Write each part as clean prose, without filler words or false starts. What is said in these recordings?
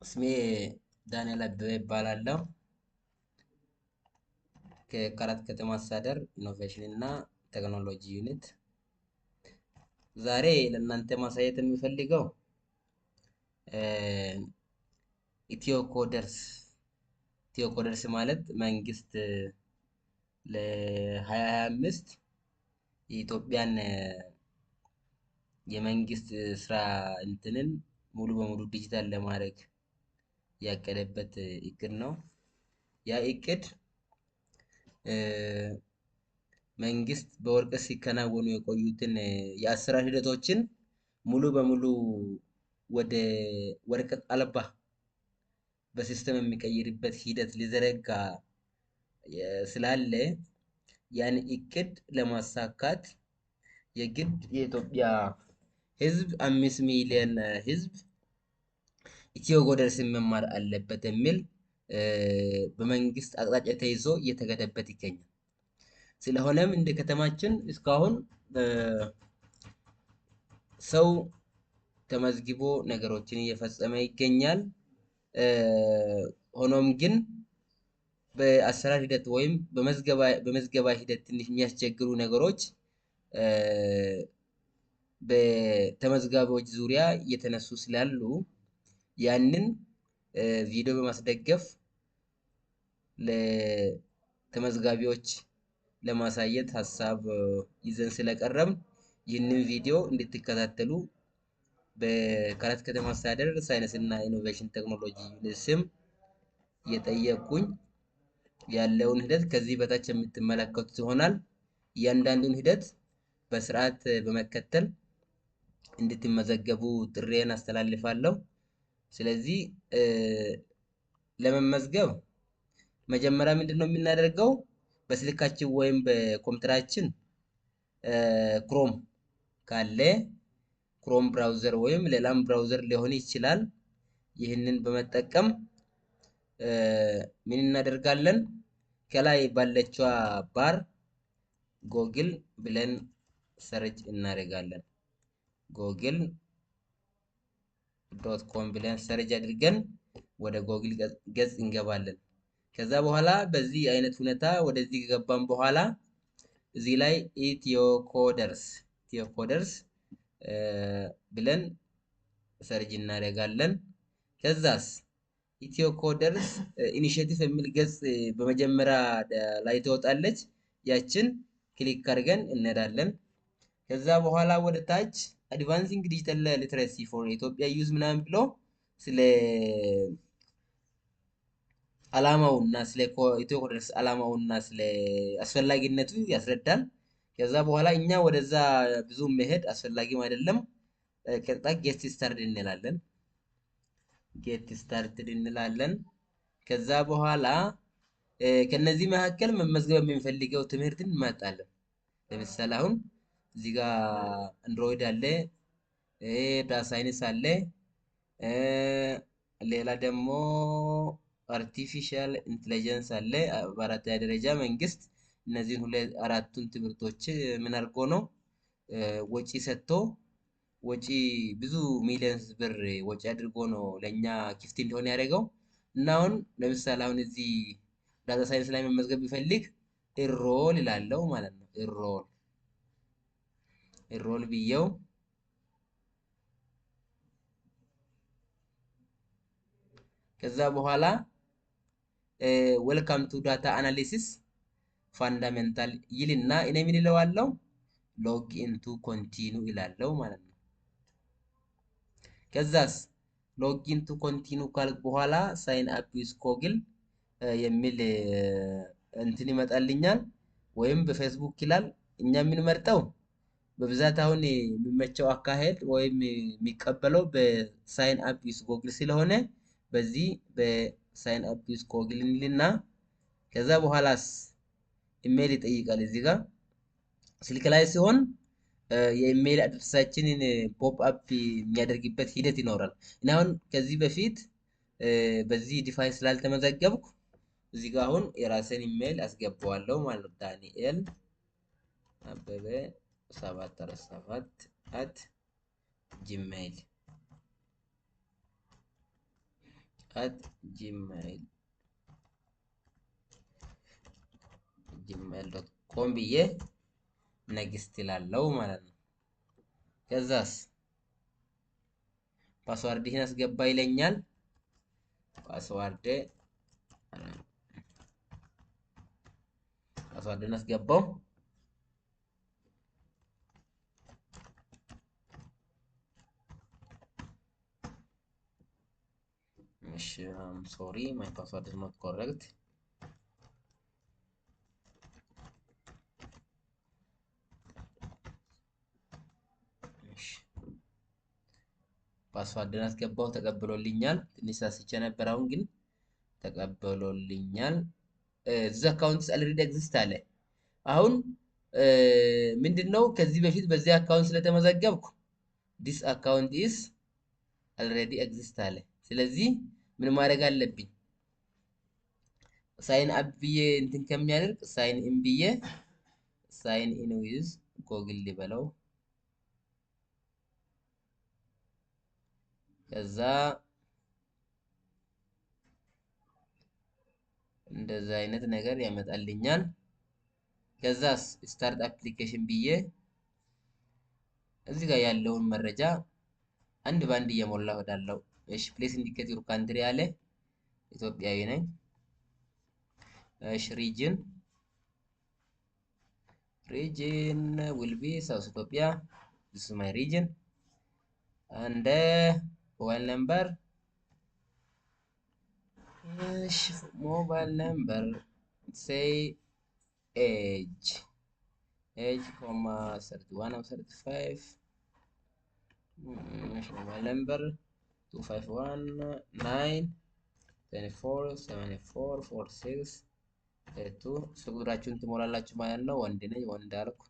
ስሜ ዳንኤል አበበ ይባላለሁ። ከካራት ከተማ አስተዳደር ኢኖቬሽን እና ቴክኖሎጂ unit። ዛሬ ለእናንተ ማሳየት የሚፈልገው ኢትዮ ኮደርስ። ኢትዮ ኮደርስ ማለት መንግስት ለ2025 የኢትዮጵያን የመንግስት ስራ እንትንን ሙሉ በሙሉ ዲጂታል ለማድረግ ያቀደበት እቅድ ነው። ያ እቅድ መንግስት በወረቀት ሲከናወኑ የቆዩትን የአሰራር ሂደቶችን ሙሉ በሙሉ ወደ ወረቀት አልባ በ system የሚቀይርበት ሂደት ሊዘረጋ ስላለ ያን እቅድ ለማሳካት የግድ የኢትዮጵያ ህዝብ 5 ሚሊዮን ህዝብ ኢትዮ ኮደርስን መማር አለበት የሚል በመንግስት አቅጣጫ ተይዞ እየተገደበት ይገኛል። ስለሆነም እንደ ከተማችን እስካሁን ሰው ተመዝግቦ ነገሮችን እየፈጸመ ይገኛል። ሆኖም ግን በአሰራር ሂደት ወይም በመዝገባ ሂደት ትንሽ የሚያስቸግሩ ነገሮች በተመዝጋቢዎች ዙሪያ እየተነሱ ስላሉ ያንን ቪዲዮ በማስደገፍ ለተመዝጋቢዎች ለማሳየት ሀሳብ ይዘን ስለቀረብን ይህንን ቪዲዮ እንድትከታተሉ በካራት ከተማ አስተዳደር ሳይንስና ኢኖቬሽን ቴክኖሎጂ unit ስም እየጠየቅኩኝ ያለውን ሂደት ከዚህ በታች የምትመለከቱት ይሆናል። እያንዳንዱን ሂደት በስርዓት በመከተል እንድትመዘገቡ ጥሪዬን አስተላልፋለሁ። ስለዚህ ለመመዝገብ መጀመሪያ ምንድን ነው የምናደርገው? በስልካችን ወይም በኮምፒውተራችን ክሮም ካለ ክሮም browser ወይም ሌላም browser ሊሆን ይችላል። ይህንን በመጠቀም ምን እናደርጋለን? ከላይ ባለችዋ ባር ጎግል ብለን search እናደርጋለን። google.com ብለን search አድርገን ወደ ጎግል ገጽ እንገባለን። ከዛ በኋላ በዚህ አይነት ሁኔታ ወደዚህ ከገባን በኋላ እዚህ ላይ ኢትዮ ኮደርስ ኢትዮ ኮደርስ ብለን search እናደርጋለን። ከዛስ ኢትዮ ኮደርስ initiative የሚል ገጽ በመጀመሪያ ላይ ትወጣለች። ያችን click አድርገን እንሄዳለን። ከዛ በኋላ ወደ ታች advancing digital literacy for Ethiopia youth ምናምን ብሎ ስለ አላማውና ስለ ኢትዮ ኮደርስ አላማውና ስለ አስፈላጊነቱ ያስረዳል። ከዛ በኋላ እኛ ወደዛ ብዙ መሄድ አስፈላጊም አይደለም። ቀጥታ get started እንላለን። Get started እንላለን። ከዛ በኋላ ከነዚህ መካከል መመዝገብ የምንፈልገው ትምህርትን እንመርጣለን። ለምሳሌ አሁን እዚህ ጋር አንድሮይድ አለ፣ data science አለ፣ ሌላ ደግሞ artificial intelligence አለ። በአራተኛ ደረጃ መንግስት እነዚህን ሁለት አራቱን ትምህርቶች ምን አድርጎ ነው ወጪ ሰጥቶ፣ ወጪ ብዙ millions ብር ወጪ አድርጎ ነው ለእኛ ክፍት እንዲሆን ያደረገው። እና አሁን ለምሳሌ አሁን እዚህ data science ላይ መመዝገብ ቢፈልግ enroll ይላለው ማለት ነው። Enroll enroll ብየው ከዛ በኋላ welcome to data analysis fundamental ይልና እኔ ምን ይለዋለው? Log in to continue ይላለው ማለት ነው። ከዛስ log in to continue ካልክ በኋላ sign up with Google የሚል እንትን ይመጣልኛል ወይም በፌስቡክ ይላል። እኛ የምንመርጠው በብዛት አሁን የሚመቸው አካሄድ ወይም የሚቀበለው በ sign up with Google ስለሆነ በዚህ በ sign up with Google እንልና ከዛ በኋላስ ኢሜይል ይጠይቃል። እዚህ ጋር ስልክ ላይ ሲሆን የ email address ኣችንን pop up የሚያደርግበት ሂደት ይኖራል። እኔ አሁን ከዚህ በፊት በዚህ device ስላልተመዘገብኩ እዚህ ጋር አሁን የራሴን ኢሜይል አስገባዋለሁ ማለት ነው። ዳንኤል አበበ 747@gmail። @gmail.com ብዬ next ይላለው ማለት ነው። ከዛስ password ህን አስገባ ይለኛል። password ን አስገባው። እሺ I'm sorry, my password is not correct። እሺ password ን አስገባው፣ ተቀብሎልኛል። ትንሽ ሳስቼ ነበር፣ አሁን ግን ተቀብሎልኛል። This account already exist አለ። አሁን ምንድነው ከዚህ በፊት በዚህ account ስለተመዘገብኩ this account is already exist አለ። ስለዚህ ምን ማድረግ አለብኝ? Sign up ብዬ እንትን ከሚያደርግ sign in ብዬ sign in with Google ሊበለው። ከዛ እንደዛ አይነት ነገር ያመጣልኛል። ከዛስ start application ብዬ እዚህ ጋር ያለውን መረጃ አንድ ባንድ እየሞላ እሄዳለሁ። እሺ please indicate your country አለ። ኢትዮጵያዊ ነኝ። እሺ region will be South Ethiopia. This is my region. And mobile number. እሺ mobile number, say age comma 31 or 35. Mobile number 251 9 24 74 46 2። ስልክ ቁጥራችሁን ትሞላላችሁ ማለት ነው። ወንድ ነኝ፣ ወንድ አልኩ።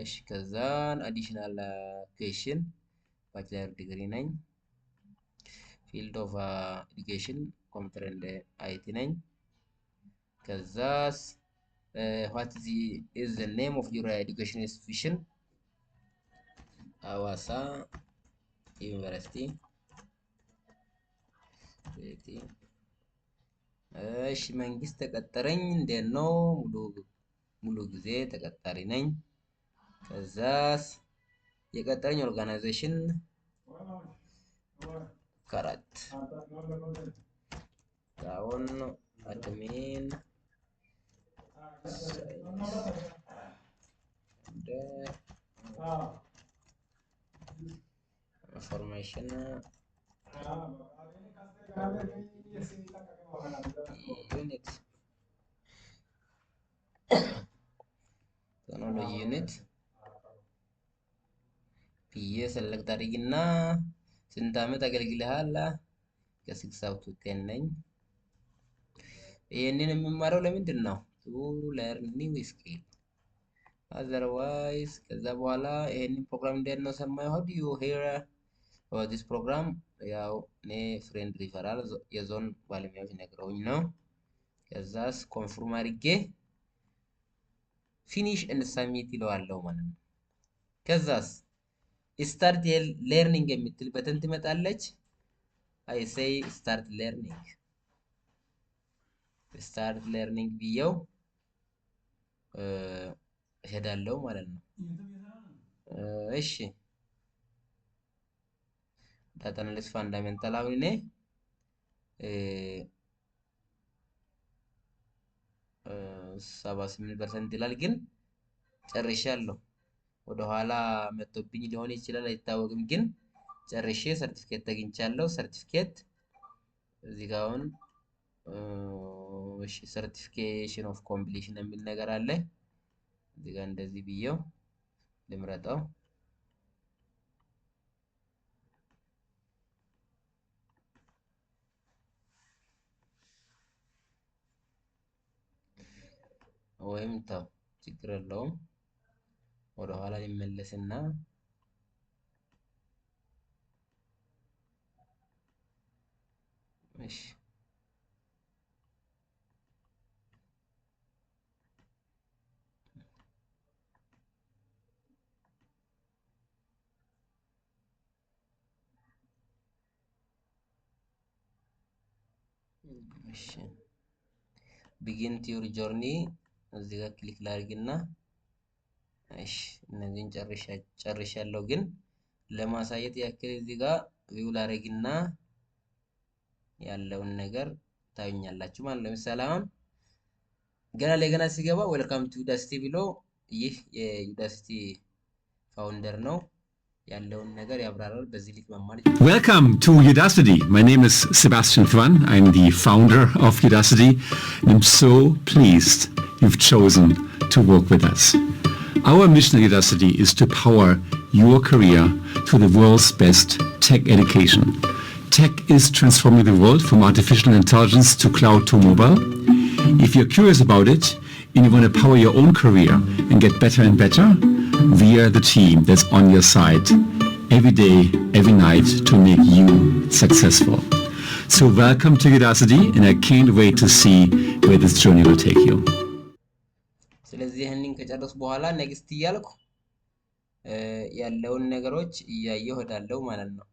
እሺ ከዛን additional question bachelor degree ነኝ። Field of education computer and IT ነኝ። ከዛስ what is the name of your education institution? ሐዋሳ ዩኒቨርሲቲ። እሺ መንግስት ተቀጠረኝ እንዴት ነው? ሙሉ ጊዜ ተቀጣሪ ነኝ። ከዛስ የቀጠረኝ organization ከረት town admin science information unit technology unit ብዬ select አድርጊና ስንት ዓመት አገልግለሃል? ከ 6 up to 10 ነኝ። ይህንን የምማረው ለምንድን ነው? To learn new skill, otherwise። ከዛ በኋላ ይሄንን ፕሮግራም እንዴት ነው ሰማኸው? How do you hear about this program? ያው እኔ friend referral የዞን ባለሙያዎች ነግረውኝ ነው። ከዛስ confirm አድርጌ finish and submit ይለዋለሁ ማለት ነው። ከዛስ start learning የምትል button ትመጣለች። I say start learning, start learning ብየው እሄዳለሁ ማለት ነው። እሺ data analysis fundamental አሁን እኔ 78% ይላል፣ ግን ጨርሻለሁ። ወደኋላ መጥቶብኝ ሊሆን ይችላል አይታወቅም፣ ግን ጨርሼ ሰርቲፊኬት አግኝቻለሁ። ሰርቲፊኬት እዚህ ጋር አሁን እሺ certification of completion የሚል ነገር አለ። እዚህ ጋር እንደዚህ ብየው ልምረጠው። ወይም ተው ችግር የለውም። ወደኋላ ሊመለስና እሺ እሺ begin your journey እዚህ ጋር click ላድርግና እሺ እነዚህን ጨርሻለሁ፣ ግን ለማሳየት ያክል እዚህ ጋር view ላድርግና ያለውን ነገር ታዩኛላችሁ ማለት ነው። ለምሳሌ አሁን ገና ለገና ሲገባ welcome to Udacity ብሎ ይህ የ Udacity founder ነው ያለውን ነገር ያብራራል። በዚህ ልክ መማር Welcome to Udacity. My name is Sebastian Thrun. I'm the founder of Udacity, and I'm so pleased you've chosen to work with us. Our mission at Udacity is to power your career to the world's best tech education. Tech is transforming the world from artificial intelligence to cloud to mobile. If you're curious about it and you want to power your own career and get better and better, we are the team that's on your side every day, every night to make you successful. So welcome to Udacity, and I can't wait to see where this journey will take you. ስለዚህ ይህንን ከጨረስኩ በኋላ next እያልኩ ያለውን ነገሮች እያየሁ እሄዳለሁ ማለት ነው።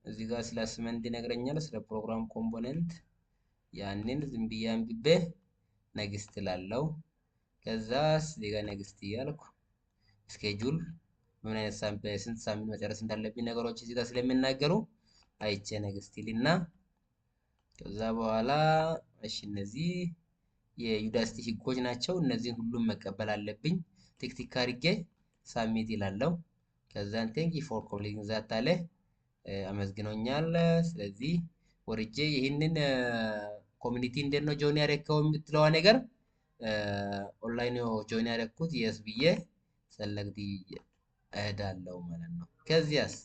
እዚህ ጋር ስለ assignment ይነግረኛል፣ ስለ program component ያንን ዝም ብዬ አንብቤ next እላለሁ። ከዛ እዚህ ጋር next እያልኩ schedule በምን አይነት ስንት ሳምንት መጨረስ እንዳለብኝ ነገሮች እዚህ ጋር ስለሚናገሩ አይቼ next ይልና ከዛ በኋላ እሺ እነዚህ የ Udacity ህጎች ናቸው። እነዚህን ሁሉም መቀበል አለብኝ። Tick tick አድርጌ submit ይላለው። ከዛን thank you for completing that አለ፣ አመስግኖኛል። ስለዚህ ወርጄ ይህንን community እንዴት ነው join ያደረከው የምትለዋ ነገር online join ያደረኩት yes ብዬ select እሄዳለሁ ማለት ነው። ከዚያስ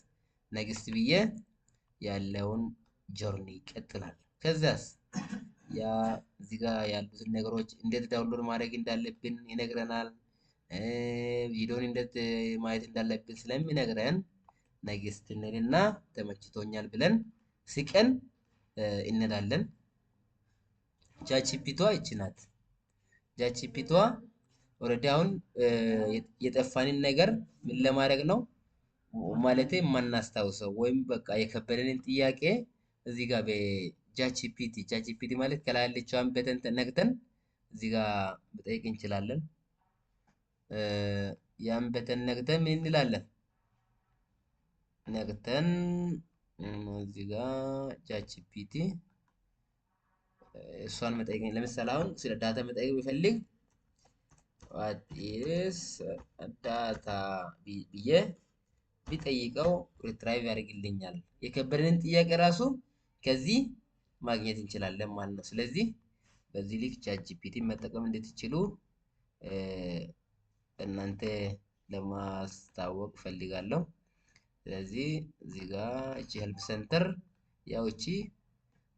next ብዬ ያለውን journey ይቀጥላል። ከዚያስ ያ እዚህ ጋር ያሉትን ነገሮች እንዴት download ማድረግ እንዳለብን ይነግረናል። ቪዲዮን እንዴት ማየት እንዳለብን ስለሚነግረን next እንልና ተመችቶኛል ብለን ስቀን እንላለን። ChatGPT ዋ ይቺ ናት። ChatGPT ዋ already አሁን የጠፋንን ነገር ምን ለማድረግ ነው ማለት የማናስታውሰው ወይም በቃ የከበደንን ጥያቄ እዚህ ጋር በ ChatGPT፣ ChatGPT ማለት ከላይ ያለችዋን button ነክተን እዚህ ጋር መጠየቅ እንችላለን። ያን button ነክተን ምን እንላለን? ነክተን እዚህ ጋር ChatGPT እሷን መጠየቅ፣ ለምሳሌ አሁን ስለ data መጠየቅ ቢፈልግ what is data ብዬ ቢጠይቀው retrieve ያደርግልኛል። የከበደንን ጥያቄ ራሱ ከዚህ ማግኘት እንችላለን ማለት ነው። ስለዚህ በዚህ ልክ ChatGPT መጠቀም እንድትችሉ እናንተ ለማስታወቅ ፈልጋለሁ። ስለዚህ እዚህ ጋር እቺ help center ያው እቺ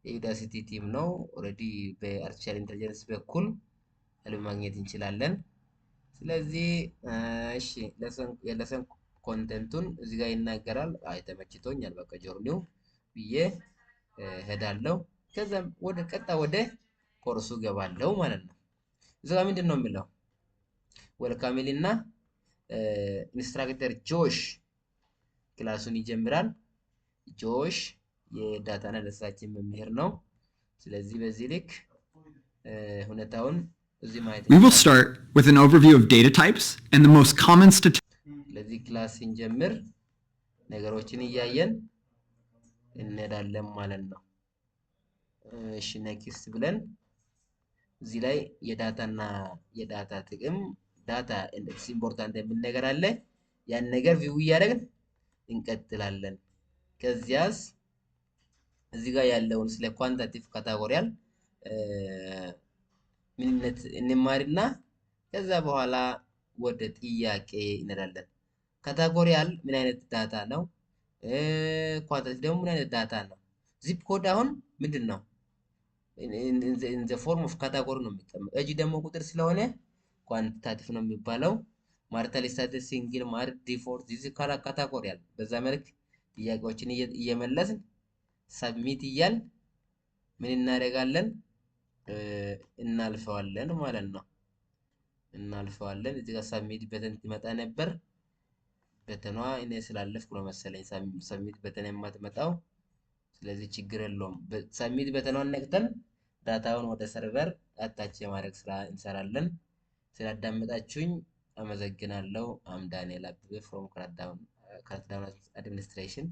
የ Udacity team ነው። Already በ artificial intelligence በኩል help ማግኘት እንችላለን። ስለዚህ እሺ የ lesson content ኡን እዚህ ጋር ይናገራል። አይ ተመችቶኛል፣ በቃ journey ው ብዬ ሄዳለሁ። ከዛም ወደ ቀጣ ወደ ኮርሱ ገባለሁ ማለት ነው። እዚህ ጋር ምንድን ነው የሚለው? Welcome ይልና instructor ጆሽ class ኡን ይጀምራል። ጆሽ የ data analysis ኣችን መምህር ነው። ስለዚህ በዚህ ልክ ሁኔታውን እዚህ ማየት We will እንችላለን። start with an overview of data types and the most common statistics ስለዚህ class ስንጀምር ነገሮችን እያየን እንሄዳለን ማለት ነው። እሺ next ብለን እዚህ ላይ የ data ና የ data ጥቅም፣ data important የሚል ነገር አለ። ያን ነገር view እያደረግን እንቀጥላለን። ከዚያስ እዚህ ጋር ያለውን ስለ quantitative categorical ምንነት እንማርና ከዛ በኋላ ወደ ጥያቄ እንሄዳለን። Categorical ምን አይነት data ነው? Quantitative ደግሞ ምን አይነት data ነው? Zip code አሁን ምንድን ነው? In the form of category ነው የሚቀመጥ። ኤጅ ደግሞ ቁጥር ስለሆነ quantitative ነው የሚባለው። Marital status single፣ married፣ divorce this categorical። በዛ መልክ ጥያቄዎችን እየመለስን submit እያል ምን እናደርጋለን? እናልፈዋለን ማለት ነው። እናልፈዋለን። እዚህ ጋር submit button ትመጣ ነበር። Button ኗ እኔ ስላለፍኩ ነው መሰለኝ submit button የማትመጣው። ስለዚህ ችግር የለውም። Submit button ኗን ነክተን Data ውን ወደ server attach የማድረግ ስራ እንሰራለን። ስላዳመጣችሁኝ አመሰግናለሁ። I'm ዳንኤል አበበ from CratDown administration.